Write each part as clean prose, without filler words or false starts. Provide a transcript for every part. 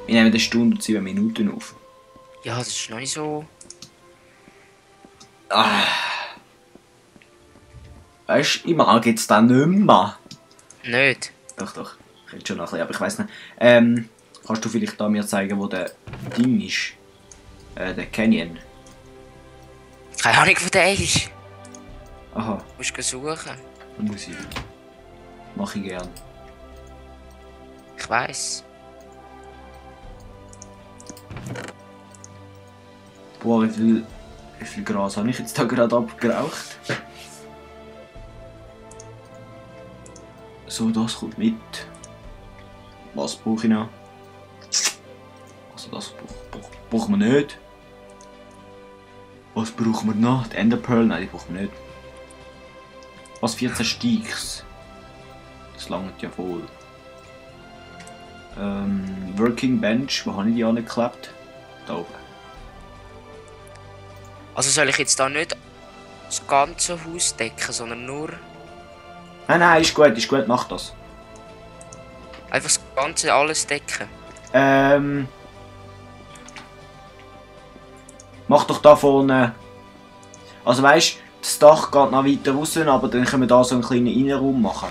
Wir nehmen eine Stunde und 7 Minuten auf. Ja, das ist noch nicht so. Weißt du, ich mag jetzt da nicht mehr. Nicht. Doch. Ich hätte schon noch ein bisschen, aber ich weiß nicht. Kannst du vielleicht da mir zeigen, wo der Ding ist? Der Canyon. Keine Ahnung, wo der ist. Aha, Du musst suchen. muss ich. Mach ich gern. Ich weiss. Boah, wie viel Gras habe ich jetzt da gerade abgeraucht? So, das kommt mit. Was brauche ich noch? Also das brauchen wir nicht. Was brauchen wir noch? Die Enderpearl? Nein, die brauchen wir nicht. Was, 14 Steaks? Das langt ja voll. Working Bench, wo habe ich die angeklebt? Da oben. Also soll ich jetzt da nicht das ganze Haus decken, sondern nur Nein, ist gut, mach das. einfach das ganze alles decken? Mach doch da vorne. Also weißt, das Dach geht noch weiter raus, aber dann können wir da so einen kleinen Innenraum machen.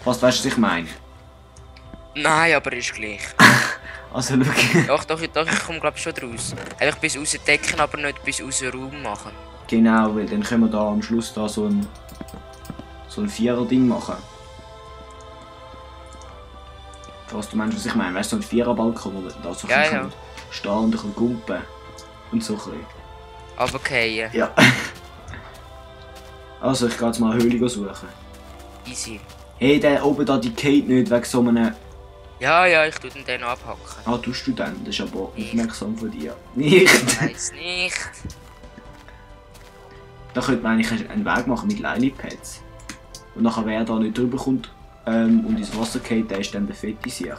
Was weißt du, was ich meine? Nein, aber ist gleich. Also schau. Doch, ich komme glaube schon draus. Einfach bis raus decken, aber nicht bis raus Raum machen. Genau, weil dann können wir da am Schluss da so ein Vierer-Ding machen. Was du meinst, was ich meine? Weißt du, so ein Vierer-Balkon, wo da so Ja, ein bisschen stehen und ein bisschen gumpen. Und so ein bisschen. Runterfallen. Ja. Also, ich gehe jetzt mal eine Höhle suchen. Easy. Hey, der oben da, die geht nicht wegen so einem... Ja, ich tu den abhacken. Ah, tust du den? Das ist aber Nicht. aufmerksam von dir. Nicht! Weiss nicht. Da könnte man eigentlich einen Weg machen mit Lilypads. Und nachher, wer da nicht drüber kommt und ins Wasser geht, der ist dann der fette Sieg.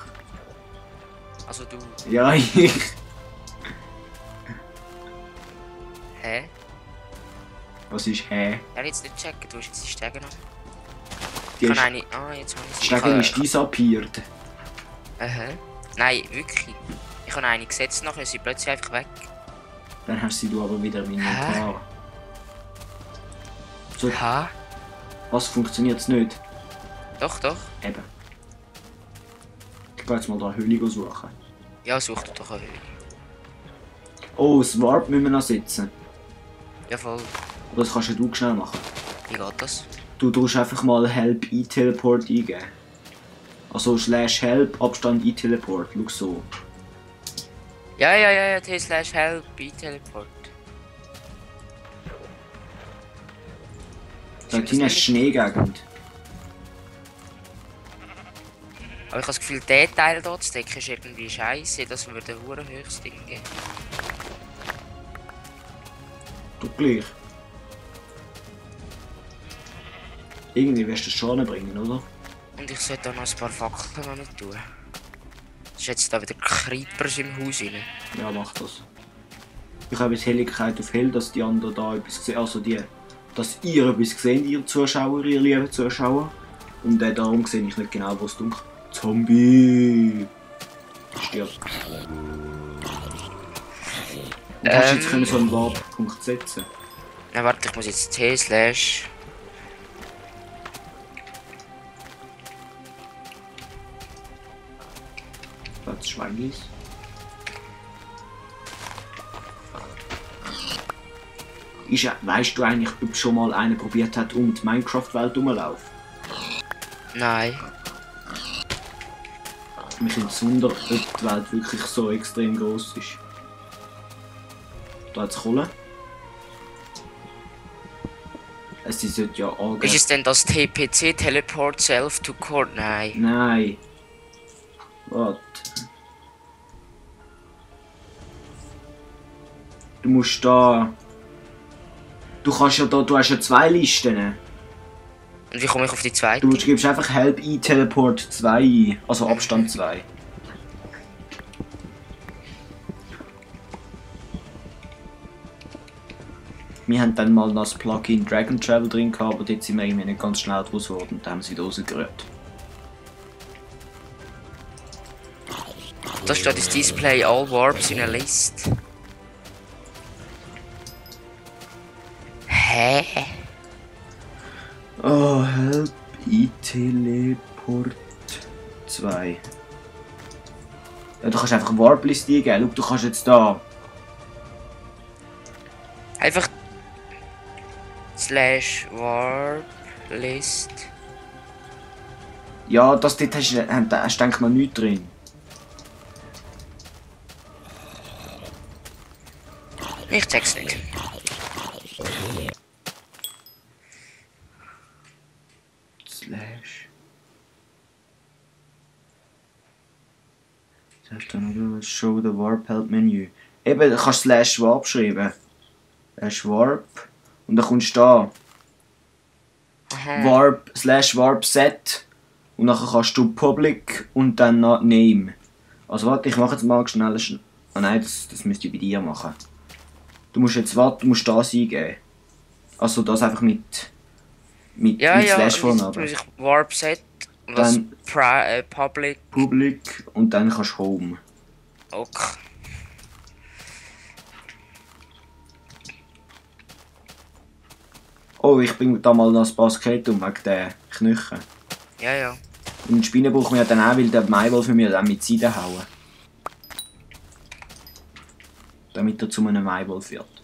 Also du. Ja, ich. Hä? Was ist hä? Ja, jetzt nicht checken, du hast jetzt die Stege noch. Die Ich kann ist, eine. Ah, jetzt habe ich die Stege ist disappiert. Nein, wirklich. Ich habe eine gesetzt, nachher ist sie plötzlich einfach weg. Dann hast du aber wieder im Inventar. So, Ha? was funktioniert es nicht? Doch. Eben. Ich gehe jetzt mal da eine Höhle suchen. Ja, such dir doch eine Höhle. Oh, das Warp müssen wir noch setzen. Ja, voll. Aber das kannst ja du schnell machen. Wie geht das? Du tust einfach mal Help E-Teleport eingeben. Also /Help Abstand E-Teleport. Schau so. Ja, T/Help, B-Teleport. Da hinten ist Schneegegend. Aber ich habe das Gefühl, der Teil dort zu decken ist irgendwie scheiße. Das würde ein hure höchstes Ding geben. Du gleich. Irgendwie wirst du es schon bringen, oder? Und ich sollte auch noch ein paar Fackeln noch nicht tun. Es ist jetzt da wieder Creepers im Haus rein. Ja, mach das. Ich habe jetzt Helligkeit auf hell, dass die anderen da etwas sehen. Also dass ihr etwas seht, ihr Zuschauer, ihr lieben Zuschauer. Und darum sehe ich nicht genau, was dunkelt. Zombie! Stirbt. Und hast du jetzt können so einen Warp-Punkt setzen? Na warte, ich muss jetzt T/. Das Schweinlis. Weißt du eigentlich, ob schon mal einer probiert hat, um die Minecraft-Welt rumzulaufen? Nein. Mich interessiert, ob die Welt wirklich so extrem groß ist. Da hat es Kohle. Es sollte ja angehen. Ist es denn das TPC Teleport Self to Core? Nein. Nein. Warte. Du musst da... Du kannst ja da... Du hast ja 2 Listen. Und wie komme ich auf die zweite? Du gibst einfach Help E-Teleport 2 ein. Also Abstand 2. Wir haben dann mal noch das Plugin Dragon Travel drin gehabt, aber dort sind wir irgendwie nicht ganz schnell draus geworden und haben sie rausgerührt. Da steht das Display All Warps in a List. Hä? Oh, help, E-Teleport 2. Ja, du kannst einfach Warp-List eingeben. Schau, du kannst jetzt da. Einfach slash warp list. Ja, das dort hast du denke mal nichts drin. Ich check's nicht. Slash. Was hast du noch? Show the Warp Help Menü. Eben, du kannst slash warp schreiben. Slash warp. Und dann kommst du da. Aha. Warp, slash warp set. Und dann kannst du public und dann noch name. Also warte, ich mache jetzt mal schnell. Ah nein, das müsste ich bei dir machen. Du musst jetzt warten, du musst das eingeben. Also das einfach mit Ja, mit ja, slash vorne. muss ich warp set. Was Dann public. public und dann kannst du home. Okay. Oh, ich bringe da mal noch ein paar Skelette um wegen den Knöcheln. Ja, ja. Und den Spinnen brauchen wir ja dann auch, weil der Maibol für mich dann mit Seiden hauen. Damit er zu einem Maibol wird.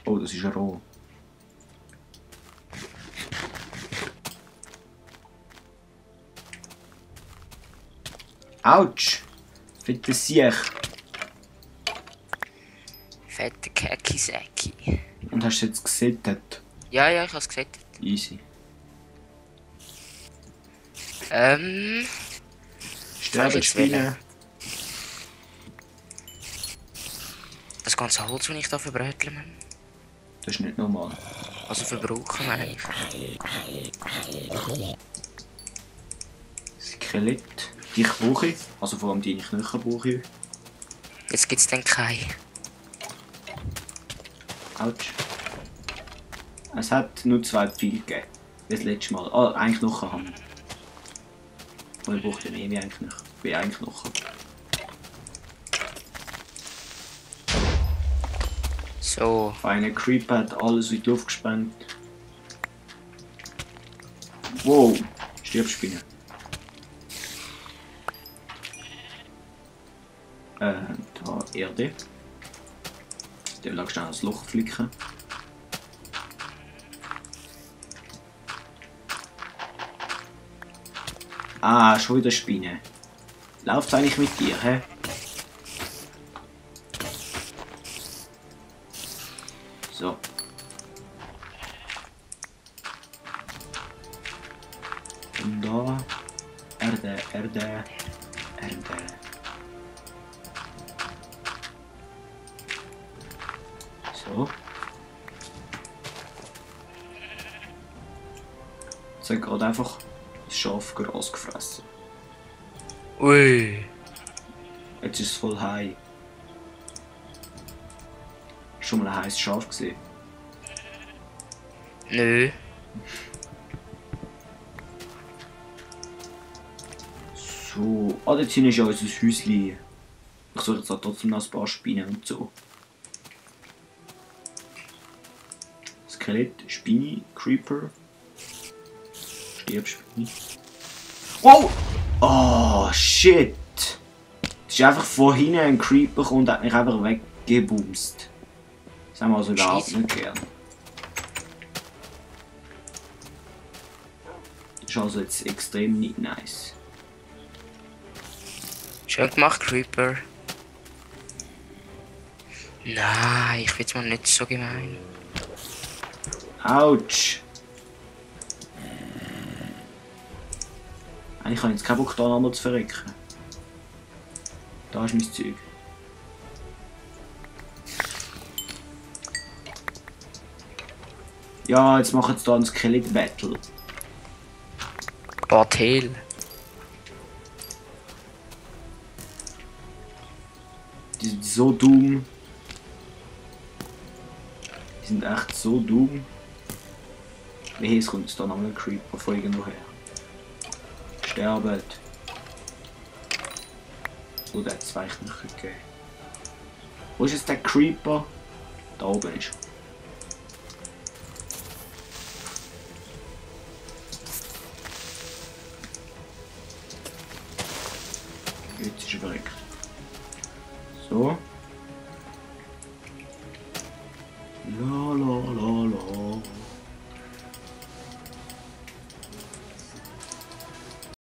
Oh, das ist roh. Autsch! Fette Siech. Fette Kaki-Säcki. Und hast du jetzt gesettet? Ja, ja, ich hab's gesagt. Easy. Sterbenspinne. Das ganze Holz, das ich da verbrötle, man. Das ist nicht normal. Also verbrauchen, meine ich. Skelett. Dich brauche ich. Also vor allem deine Knöchel brauche ich. Jetzt gibt's dann keine. Autsch. Es hat nur 2 Pfeile gegeben. Wie das letzte Mal. Ah, einen Knochen haben. Aber ich brauche den eh wie einen Knochen. Wie einen Knochen. So. Eine Creeper hat alles in die Luft gesprengt. Wow. Stirbspinne. Da Erde. Der will schnell das Loch flicken. Ah, schon wieder Spinne. Läuft's eigentlich mit dir, hä? So. Und da. Erde, Erde, Erde. So. Jetzt hat gerade einfach das Schaf Gras gefressen. Ui. Jetzt ist es voll high. Schon mal ein heißes Schaf gesehen? Nö. So. Ah, dort hinten ist ja unser Häuschen. Ich suche jetzt auch trotzdem noch ein paar Spinnen und so. Skelett, Spinne, Creeper. Stirbspinne. Wow! Oh, shit! Es ist einfach von hinten ein Creeper gekommen und hat mich einfach weggebumst. Das haben wir also überhaupt nicht gern. Das ist also jetzt extrem nicht nice. Schön gemacht, Creeper. Nein, ich find's mal nicht so gemein. Autsch! Eigentlich habe ich jetzt keinen Bock, da nochmal zu verrecken. Da ist mein Zeug. Ja, jetzt machen wir hier ein Skelett-Battle. Bartel. Die sind so dumm. Die sind echt so dumm. Wie es kommt jetzt da noch ein Creeper von irgendwo her. Sterbet. So, der hat 2 Knochen gegeben. Wo ist jetzt der Creeper? Da oben ist. Jetzt ist er verreckt. So.